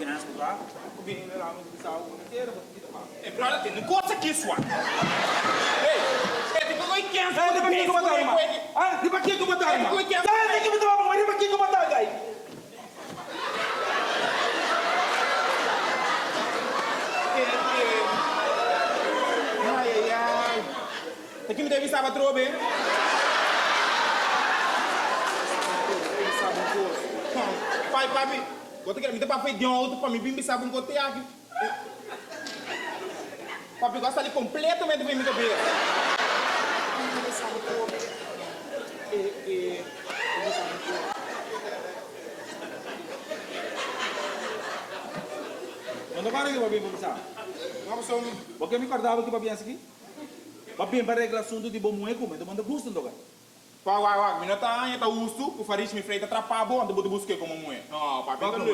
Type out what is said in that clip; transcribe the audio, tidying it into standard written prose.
Kens bo ta? Ku bin hende la mi ta bisa bo ku ta kere bo ta kita pa. E brother tende un kos aki swa. Hey, e ti ku koi kens Hey, riba kiko bo ta rima? Ah, riba kiko bo ta rima? Hey, kiko bo ta rima? Riba kiko bo ta gai? Ai ai ai. Ta ki mi ta bisa bo atrobe? Pai, papi, bo ta kere mi ta papia den auto pa mi bin bisa bo un kote aki? Papi, bo a sali completamente for mi kabes. Mi ta bisa bo atrobe? E, e, mi ta bisa bo atrobe? No ta kòrda ki bo a bin pa bisa. No, pasobra. Bo ke mi kòrda bo ki bo a biensa aki? Bo a bin pa regla asuntu di bo muhé ku mi, anto bo no ta gusta ntoka. Wak, wak, wak, mi no ta haña ta hustu ku Farish mi frei ta trapa bo, anto bo ta busk'é komo muhé. No, papi, ta leu.